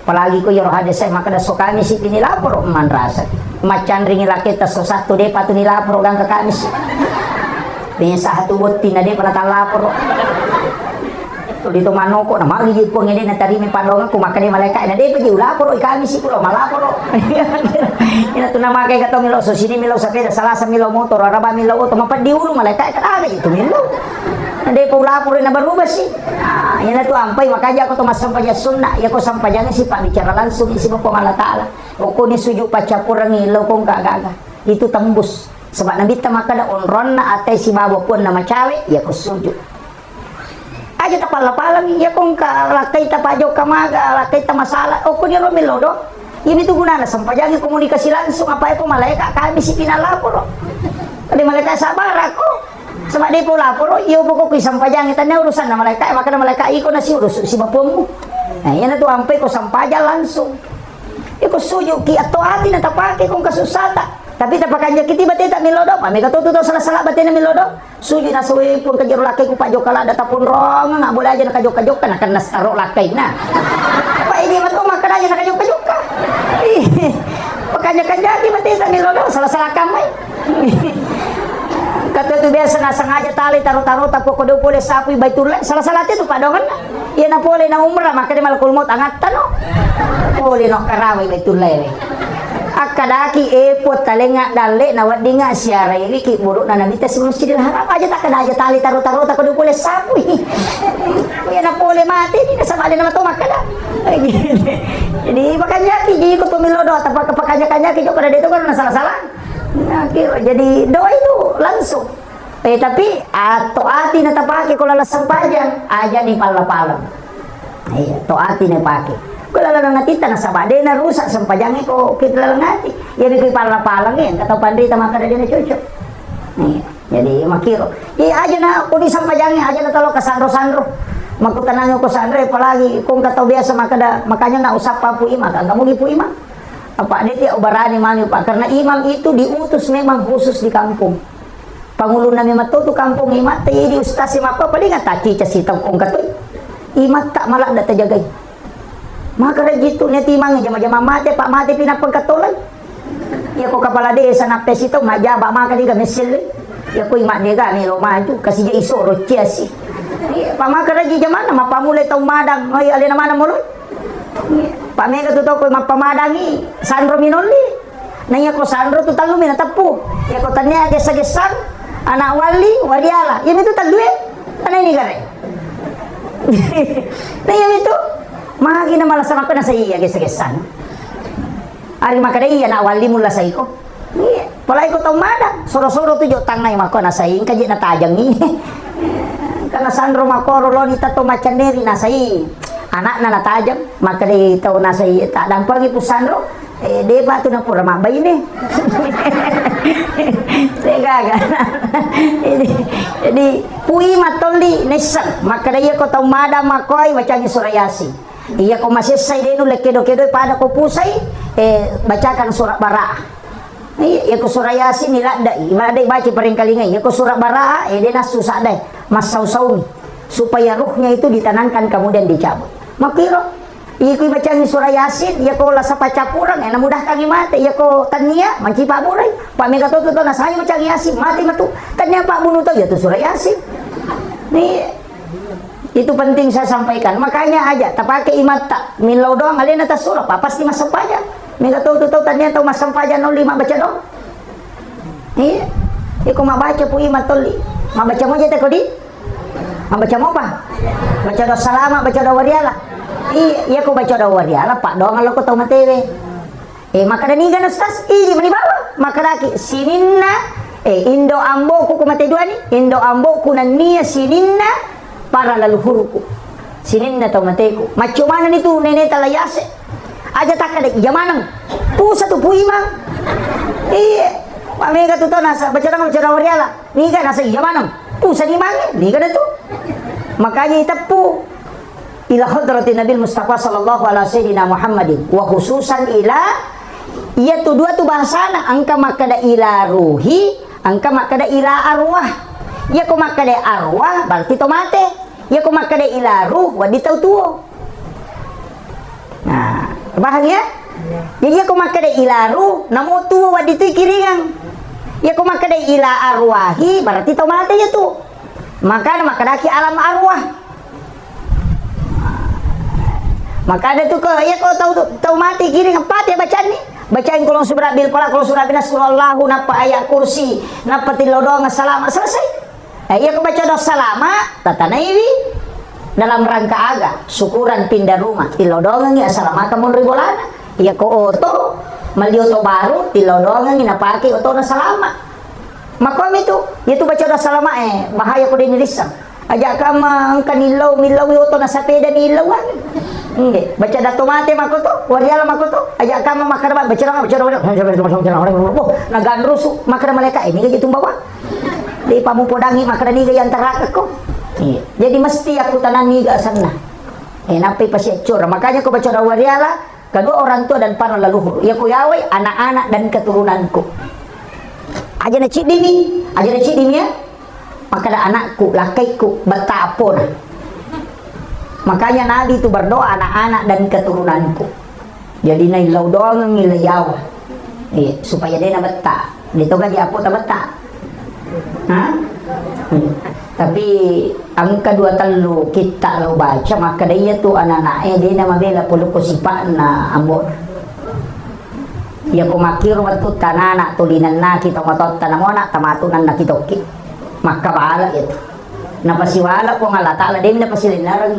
Apalagi ko iyaro hadese makkeda so Kamisi ni laporo manrasa. Maccanringi laketta so Sattu de patu ni laporo gangka Kamisi. Mesa hatu botti na de pernah talaporo. Tuli to manoko na magi ji Puang ede na tarimi padongang ku makkeda malaikat na de paji ulaporo i Kamisi kulo malaporo. Ina tu na makai gato milo so sini milo sepeda Salasa milo motor araba milo oto mapeddi ulu malaikat kada itu milo. Na de pa ulaporo na berubah sih. Ah, iyana tu ampai, makaja ko to massempajang sunna, iya ko sempajang si pabbicara langsung isi Puang Allah Taala. Okoni sujud paccappurengi lo ko engka gaga. Itu tembus. Saba' Nabitta makkeda, onronna atai sibawa puanna macawe, iyako sujud. Aja tapalla-pallangi, iyako engka lakkaita pajokka maga, lakkaita masala, okkoniro millau doang. Iyamitu gunana sempajangnge komunikasi langsung, apa eko malaeka kami si pinallaporo. Ade malaeka sabarakko. Saba' depo laporo, iyo pokokku isampajangngi, tannia urusanna malaeka, makkeda malaeka iko nasi urus si bapuammu. Nah, iyanatu ampai ko sampajang langsung. Iko sujud ki atau ati na tapake ko engka susata. Tapi tapakanjaki ti bateta millau doang, pa mega to tu tau sala-sala batena millau doang. Sujud nasoe pun kajero lakkai ku pajokka ladda taponrongeng, nggak boleh aja nakajokka-jokka, nakenna staro lakkainna. Apa ini mato makkeda aja nakajokka-jokka. Ih, pakanjak-kanjaki bateta millau doang, sala-sala kammai. Kata tu biasa nasengaja tali taro-taro tako kodo pole sapui Baitullah, sala-sala tu padongenna. Iya na pole na umrah, makkeda malakul maut angattano. Pole no karawai Baitullah we. Akkadaki, e, puang talengnga dalle na weddingnga siarairiki burukna Nabitta si Masjidil Haram. Aja takkeda aja tali taro-taro tako dua pole sapui. Iya na pole mate ni nasaba de na mato makkeda. Jadi pakanjaki, jadi ko pemillau doa, tapi pakanjaki joko de itu kan salah-salah. Nah, kira jadi doa itu langsung. Eh, tapi atau ati na tapake ko lala sempajang, aja ni palla-palla. Iya, to ati na pake. Ko lala nangatitta nasaba de na rusak sempajangnge ko kita lala ngati. Iya, di palla-palla nge, engka tau panrita makkeda de na cocok. Iya, jadi makiro. Iya, aja na ko di sempajangnge, aja na talo ka sanro-sanro. Makkutanang ko sanro, apalagi ko engka tau biasa makkeda, makanya na usappa Pu Imang, engka mugi Pu Imang. Apa de tiap barani mami, Pak, karena imam itu diutus memang khusus di kampung. Pangulunna memang to tu kampung imatta, jadi ustaz si mappa paling tacica sitau kong katoi. Imatta maladda tajagai. Maka rajin tu ne timang jama-jama mate, Pak, mate pinapang katolai. Iya ko kepala desa nappe sitau majaba maka diga meselle. Iya ko imak dega melo maju, kasih je isoro ciasi. Iya, Pak, maka rajin jamanna, mapamulai tau madang, oi, alena mana moloi. Iya, Pak, mega tu toko mappamadangi, sanro minolli. Na iya ko sanro tu tellu mi nateppu. Iya ko tania gessa-gessang, anak walli, wariala. Iya mitu tellu e. Ana ini gare. Na iya mitu. Magi na malah sama ko na saya gessa-gessang. Ari makkeda iya anak walli mulla saiko. Iya, pala iko tau madang, soro-soro tu jo tangngai mako nasai, engka je natajangi. Karena sanro makoro loni tato macanneri nasai. Anakna natajang, makkeda tau nasai, tak dampangi pu sanro, eh, de batu na pura mabbaine. Degaga. Jadi, jadi pui matolli nesseng, makkeda iya ko tau madang makoi bacangi surah Yasin. Iya ko masessai de nulle kedo-kedoi pada ko pusai, eh, bacakan surah Bara'ah. Iya, iya ko surah Yasin ni laddai, laddai baca paringkalingai. Iya ko surah Bara'ah, eh, de nassu saddai, massau-saumi. Supaya ruhnya itu ditenangkan kemudian dicabut. Makiro, iya ko bacangi surah Yasin, iya ko lasa pacapurang, eh, namudahkangi mate, iya ko tania, mancipa burai. Pak mega to tu to nasai bacangi Yasin, mate matu. Tania Pak bunuh to, iya tu surah Yasin. Ni Itu penting saya sampaikan. Makanya aja tapake imatta. Millau doang alena tasuro, pa pasti massempajang. Mega tau tu tau tania tau massempajang nolli mabbaca doang. Iya. Iko mabbaca pu imat tolli. Mabbaca moja te kodi? Mabbaca mopa? Baca doa salama, baca doa wariala. Iya, iya ko baca doa wariala, pak doang lo ko tau matewe. Eh, makkeda niga na, Ustaz? Idi mani bawang. Makkedaki, sininna, eh, indo amboku, ku mate duani, indo amboku nennia sininna para leluhurku. Sininna tau mateku. Macco manenni tu nene tala yase. Aja takkeda, iya maneng. Pusa tu pu imang. Iya. Mamega tu tau nasa, baca doang, baca doang wariala. Niga nasa iya maneng. Pusa ni mange, niga na tu. Makanya iteppu. Ila hadratin Nabil Mustafa sallallahu ala sayyidina Muhammadin wa khususan ila, iya tu dua tu bahasana, engka makkeda ila ruhi, engka makkeda ila arwah. Iya ko makkeda arwah berarti to mate. Iya ko makkeda ila ruh wedding tau tuo. Nah, paham ya? Jadi iya ko makkeda ila ruh, namo tuo wedding tu kiringang. Iya ko makkeda ila arwahi berarti to mate ya tu. Makana makkedaki alam arwah. Makanya tu ko, iya ko tau, tau mati kiring apa dia bacaan ni? Bacaan kulung subra bil pala, kulung subra binas, kulung Allahu, nappa ayat kursi, nappa tilodong salama, selesai. Eh, iya ko baca doa salama, tatanaiwi dalam rangka aga, syukuran pindah rumah, tilodongengi asalamakang monri bolana. Iya ko oto, mali oto baru, tilodongengi napake otona salama. Makomi tu, iya tu baca doa salama e, bahaya ko de' nirissang. Aja' kama engka nillau, millau oto na sapeda nillauang. Nggih, baca dato mate mako to, wariala mako to. Aja' kama makkada baca doa, baca doa, baca doa. Boh, naganrusu, makkada malaika ini gaji tumbawa. De' pamupodangi makkada niga yantarakko. Iya. Jadi mesti aku tananni ga asanna. Eh, nappai pasiaccora. Makanya ko baca doa wariala, kedua orang tua dan para leluhur. Iya ko yawai anak-anak dan keturunanku. Aja' naciddimi, aja' naciddimi ya. Makkada anakku, lakkaiku, betta appona. Makanya Nabi itu berdoa anak-anak dan keturunanku. Jadi naillau doangengngi le yawa. Iya, supaya de' nabetta. De' to gaji appota betta. Ha? Hmm. Tapi engka dua tellu kitta' lo baca, makkada iya tu anak-anak e de' namabela polokko sipa'na ambo. Iya ko makkiro wettu tanana tulinennaki tomatotta namona tamatu nannaki tokki. Makkabala iya tu. Napasiwala Puang Allah Ta'ala, de' napasilennereng.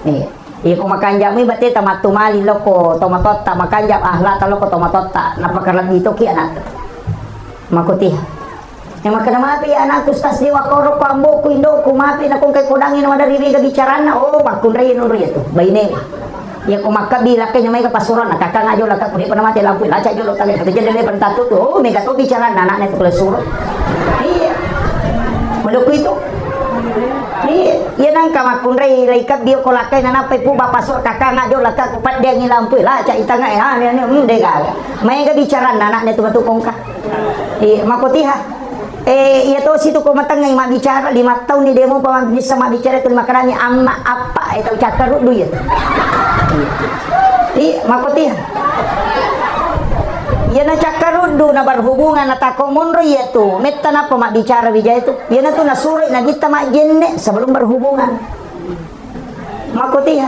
Iya. Iya ko makanja'mi bateta mattumali lokko tomatotta, makanja' ahlata lokko tomatotta, napakalebbi toki anak. Makotiha. Yang makkada mapi ya anakku, Ustaz, dewa korokko, amboku, indoku, mapi nakongkai podangi na madari mega bicaranna, oh, makkunrai nuri itu, baine. Iya ko makkabbi lakkai nyamai ke pasuran, kakang aja lakka kude pernah mati lampu, laca aja lo tangai, kata jadi lepan tatu tu, oh, mega to bicaranna anaknya tu kalau suruh. Iya. Menurutku itu. Iya, iya nangka makkunrai, laikabbi ko lakkai nanappai pu bapak sur kakang aja lakka ku paddengi lampu, laca itangai, ah, ini, ini, hmm, dega. Mega bicaranna anaknya tu matu kongka. Iya, makotiha. Eh, iya tosi tu ko matengngai mabbicara, lima taunni de' mopa mabissa mabbicara tu makkedani amma appa, eh, tau cakkaruddu iya tu. Iya, makotiha. Iya na cakkaruddu na berhubungan na tako monro iya tu. Metta nappa mabbicara wijaya tu. Iya na tu nasuroi nabitta majjenne sebelum berhubungan. Makotiha.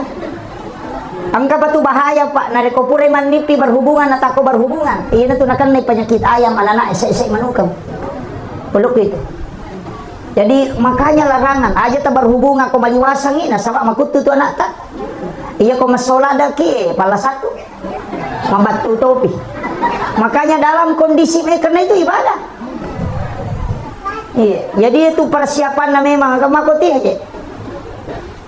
Engka pa tu bahaya, Pak, narekko purai mannipi berhubungan, na tako berhubungan. Iyana tu nakennai penyakit ayam, anak-anak ese-ese manukeng. Pelukku itu. Jadi, makanya larangan, aja ta berhubungan ko maliwasangi, nasaba makuttu tu anakta. Iya ko massola daki, pala satu. Mabattu topi. Makanya dalam kondisi me-, karena itu ibadah. Iya, jadi itu persiapannya memang, makotiha je.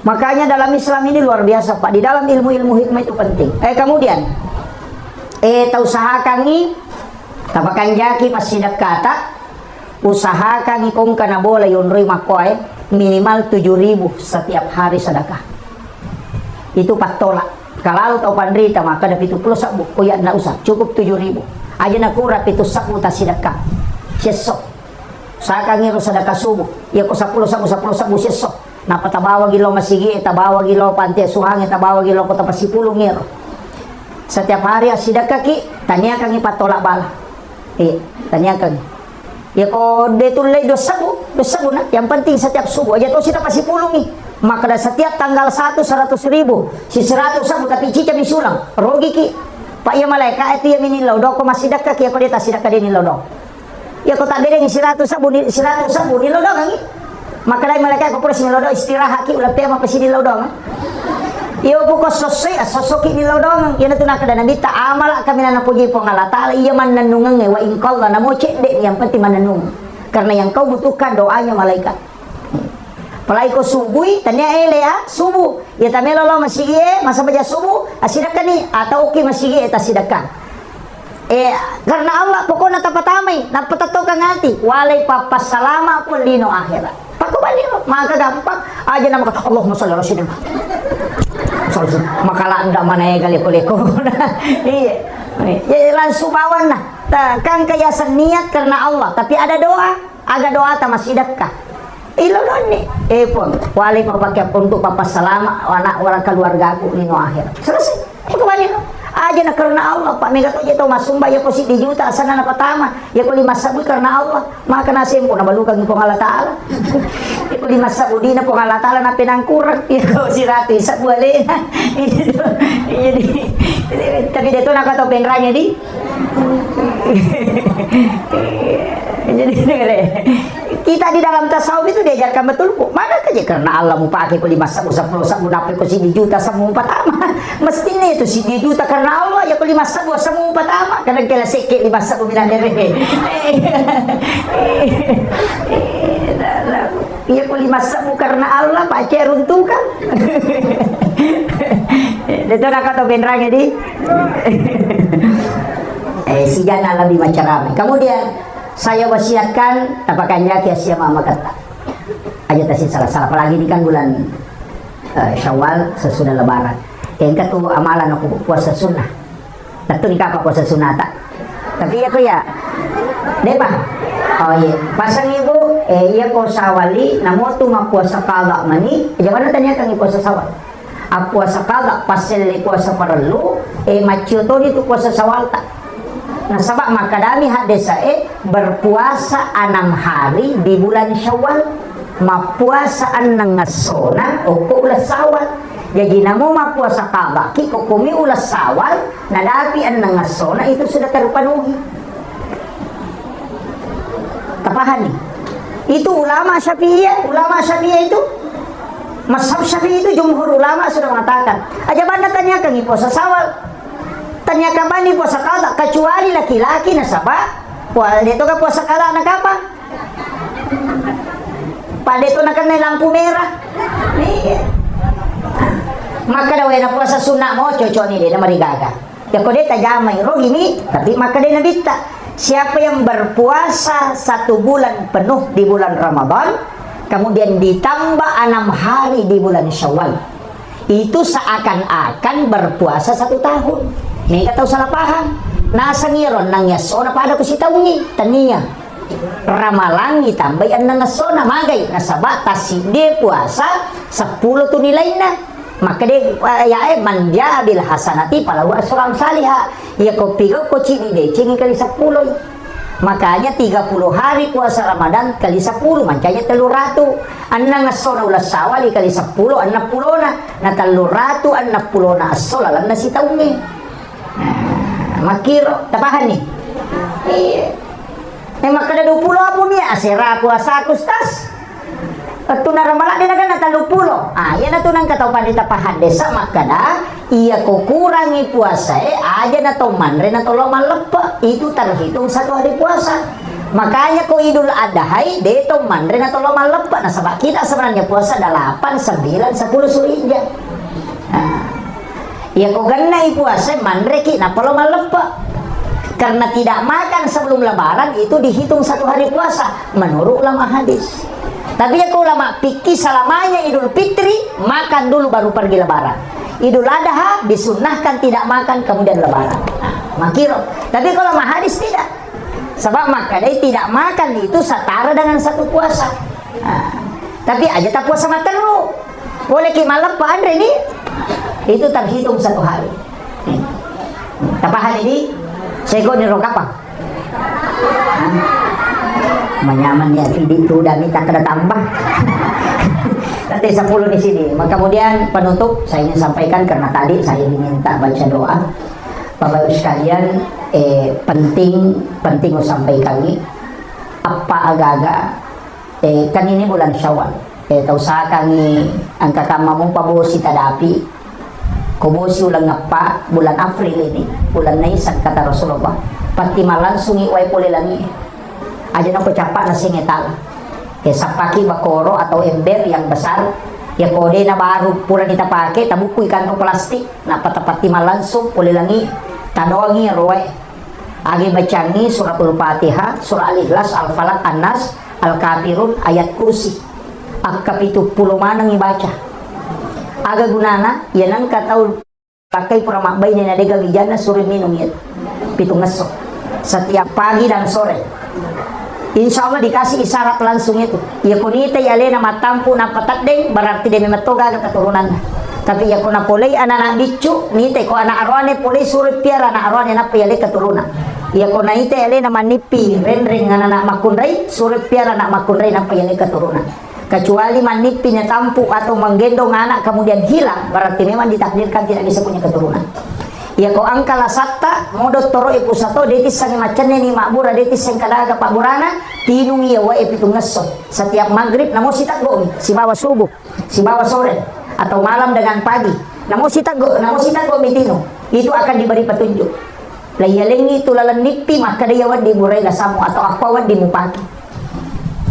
Makanya dalam Islam ini luar biasa, Pak. Di dalam ilmu-ilmu hikmah itu penting. Eh, kemudian, eh, tausahakangi, tapakanjaki passidekkata, usahakangi kongka na bola yonroi makkoe minimal tujuh ribu setiap hari sedekah. Itu pattola. Kalau tau panrita, maka ada pitu puluh sabbu, oh ya, ndak usah, cukup tujuh ribu. Aja nakura pitu sabbu tasidekka. Siesso. Usahakangi ro sedekah subuh. Iya ko seppulo sabbu, seppulo sabbu siesso. Napa tabawa gilo masigi, tabawa gilo panti asuhange, tabawa gilo kota pasipulung ero. Setiap hari assidekkaki, taniakangi pattola bala. Eh, taniakangi. Ya ko de tullei dua sabbu, dua sabbu na. Yang penting setiap subuh aja tosi tapasipulungi. Maka da setiap tanggal satu seratus ribu, si seratus sabbu tapi cica mi sulang, rogiki. Pak iya malaika itu iya minillau doko massidekka ki, ya ko de tasidekka de nillau doko. Ya ko tabberengi seratus sabbu ni, seratus sabbu nillau doangi. Makkedai malaika, ko pura sinillau doang, istirahat ki, ulang pea mapasini lau doang. Iyo buko sossoi, sosso ki nillau doang. Iyana tu nakkeda Nabitta, amala kaminang napoji Puang Allah Ta'ala, iya mannennungengnge, wa in qalla, namo cedde, yang penting mannennung. Karena yang kau butuhkan doanya malaikat. Apalagi ko subui, tania ele, ah, subuh. Iya tamelo lo masigi e, masa baja subuh, asidekkani, atau oki masigi e, tasidekka. Eh, karena Allah, pokokna tapatamai, nappa tattokang ati, walai pappassalama pun lino akhirat. Pakkubaniro, maka gampang. Aja nama, Allahumma sholli ala sayyidina Muhammad. Sholli, maka landa mana ya kali leko-leko. Iya. Ya, langsung bawanna. Ta-, kan keyasan niat karena Allah, tapi ada doa. Aga doata massidekka. Ilo donni. Eh, Puang, wale papake untuk papassalama anak orang keluargaku lino akhir. Selesai. Itu kembali lo. Aja na karena Allah, Pak, mega to je to masumba, ya ko siddi juta asana na patama, ya ko lima sabbu karena Allah. Maka nasempo na balukan Puang Allah Ta'ala. Ya ko lima sabbu dina Puang Allah Ta'ala na penang kurang. Ya ko siratu sabbu alena. Itu. Jadi, tapi dia tu nak kata penranya di. Jadi, dengar ya. Kita di dalam tasawuf itu diajarkan betul, Bu. Mana kerja karena Allah mau pakai ko lima sebbu, seppulo sebbu, dapat ko sidi juta sebbu patama. Mestinya itu sidi juta karena Allah, ya ko lima sebbu, sebbu patama. Kadang kela seke lima sebbu bilang dere. Iya ko lima sebbu karena Allah, pace runtukan. Itu nak kata benrang jadi. Eh, sijana lebih macam ramai. Kemudian saya wasiatkan, tapakanjaki asia mama kata. Aja tasi salah-salah. Apalagi ini kan bulan, eh, Syawal sesudah Lebaran. Engka tu amalan aku puasa sunnah. Tentu ni kapa puasa sunnah tak? Tapi iya ko ya. Deh, Pak. Oh iya, pasang ibu, eh, iya ko sawali, namo tu ma puasa qada mani, jangan tanya kan puasa sawal. Appuasa qada, passelle puasa parellu, eh, maccio toni tu puasa sawalta. Nasaba makkadami haddesae, berpuasa enam hari di bulan Syawal, mappuasa enneng essona okko uleng Syawal. Jaji namo mappuasa qada ki kokkomi uleng Syawal, nadapi enneng essona itu sudah terpenuhi. Tapahani? Itu ulama Syafi'iyah, ulama Syafi'iyah itu, mazhab Syafi'i itu jumhur ulama sudah mengatakan, aja banda tanyakan puasa Syawal. Tanyakan bani puasa qada, kecuali laki-laki nasaba, pua-, dia tu kan puasa qada na kapa? Pada itu nak kena lampu merah. Iya. Maka dah wena puasa sunnah mo cocok ni dia, dia marigaga. Ya, ko de tajamai ro gini, tapi maka de nabitta. Siapa yang berpuasa satu bulan penuh di bulan Ramadan, kemudian ditambah enam hari di bulan Syawal, itu seakan-akan berpuasa satu tahun. Mega tau salah paham. Nasengi ro nang yassona pada ku sitaungi, tania. Ramalangi tambai enneng essona, magai nasaba tassiddi puasa seppulo tu nilainna. Makkeda, eh, ya, eh, man jaa bil hasanati falahu asyru amsaliha. Iya ko pigau ko cidi decengi kali seppulo. Makanya tiga puluh hari puasa Ramadan kali seppulo, mancanya tellu ratu. Enneng essona uleng Syawali kali seppulo, enneng pulona. Na tellu ratu enneng pulona esso lalenna sitaungnge. Nah, makkiro, tapahani? Iya. Eh, makkeda dua puluh apa mi? Asera puasaku, Ustaz. Wettunna Ramalang de nakenna tellu puluh. Ah, iyanatu nengka tau panrita pahaddesa makkeda, iya ko kurangi puasae, aja na to manre na to lao malleppe. Itu terhitung satu hari puasa. Makanya ko Idul Adhai, de to manre na to lao malleppe. Nasaba kita sebenarnya puasa delapan, sembilan, sepuluh Zulhijjah. Nah, iya ko gennai puasa, manreki nappa lo malleppe. Karena tidak makan sebelum Lebaran itu dihitung satu hari puasa menurut ulama hadis. Tapi ya ko ulama fikih, selamanya Idul Fitri makan dulu baru pergi Lebaran. Idul Adha disunnahkan tidak makan kemudian Lebaran. Nah, makiro. Tapi kalau ulama hadis tidak. Sebab makanya tidak makan itu setara dengan satu puasa. Nah, tapi aja tak puasa makan dulu. Boleh ki malam Pak Andre nih, itu terhitung satu hari. Tapahan ini, sego ni ro kapang. Hah? Manyaman ya, tidak tu dan minta kena tambah. Nanti sepuluh di sini. Maka kemudian penutup saya ingin sampaikan karena tadi saya diminta baca doa. Bapak Ibu sekalian, eh, penting, penting sampaikan ini. Apa agaga Eh, kan ini bulan Syawal. Eh, tausahakangngi engka kamma mupa bosi tadapi. Ko bosi uleng eppa, bulan April ini, bulan Naisan, kata Rasulullah. Patti malangsungi wae pole langi. Aja nako cappa nasengnge tala. Eh, sappaki bakoro atau ember yang besar. Ya kode na baru pura ditapake, tabukkui kantong plastik, nappa tapatti malangsung pole langi, tadoangi roe. Agi bacangngi suratul Fatihah, surah Al-Ikhlas, Al-Falaq, An-Nas, Al-Kafirun, ayat kursi. Akka pitu pulo maneng ibaca. Aga gunana? Iya nengka tau pakkai pura mabbaine na dega wijanna suri minung iya. Pitungngesso. Setiap pagi dan sore. Insya Allah dikasih isyarat langsung itu. Iya ko nitai alena mattampu nappa teddeng, berarti de memang to gaga keturunanna. Tapi iya ko napolei anak-anak biccu, nitai ko anak aroane polei suro piara anak aroane nappa yale keturunan. Iya ko naitai alena mannippi renreng anak-anak makkunrai, suro piara anak makkunrai nappa yale keturunan. Kecuali mannippi natampu atau menggendong anak kemudian hilang, berarti memang ditakdirkan tidak bisa punya keturunan. Iyako engka lasatta, modo toro e pusato, de tissengngi maccenne ni mabbura, de tisseng kadaga pabburana, tinungi iya wae pitungngesso. Setiap maghrib namo siteggo'mi, sibawa subuh, sibawa sore, atau malam dengan pagi. Namo siteggo, namo siteggo'mi tinung. Itu akan diberi petunjuk. Laiyalengngi tu laleng nippi, makkeda iya wedding burai lasammu atau aqua wedding mupake.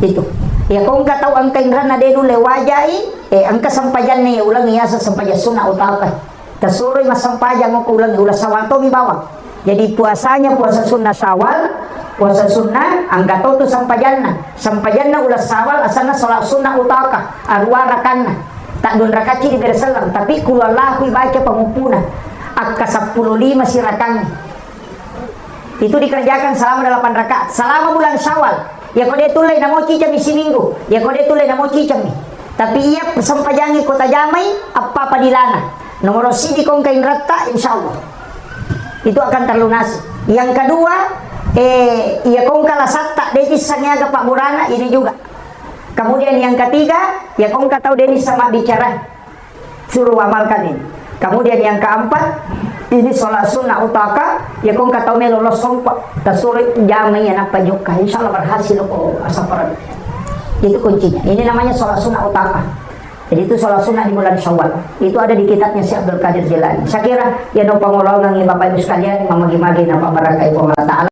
Itu. Iyako engka tau engka inranna de nulle wajai, eh, engka sempajanna iya ulengngi yaseng sempajang sunna utawakkah. Tasuroi massempajang okko uleng uleng Syawal tomi bawang. Jadi puasanya puasa sunnah Syawal, puasa sunnah, engka to tu sempajanna. Sempajanna uleng Syawal asenna sholat sunnah utawakkah, arua rakanna. Taddua rakacci di bere selleng, tapi qul huwallahu baca panguppuna. Akka seppulo lima sirakangngi. Itu dikerjakan selama delapan rakaat. Selama bulan Syawal. Iyako de tullei namo cicami siminggu. Iyako de tullei namo cicami. Tapi iya sempajangngi ko tajamai, eppa padilana. Nomoro sidi ko engka inratta, insya Allah. Itu akan terlunasi. Yang kedua, eh, iyako engka lasatta, de tissengngi aga pabburana, ini juga. Kemudian yang ketiga, iyako engka tau de nisseng mabbicara. Suruh amalkan ini. Kemudian yang keempat, ini sholat sunnah utawakkah, iyako engka tau melo lo sompa, tasuro jamai iya nappa jokka. Insya Allah berhasil ko asaparan. Itu kuncinya. Ini namanya sholat sunnah utawakkah. Jadi itu sholat sunnah di bulan Syawal. Itu ada di kitabnya Syekh Abdul Qadir Jilani. Saya kira, ya, no pangolongan Bapak Ibu sekalian, mamagi-magi napa barakai Allah Ta'ala.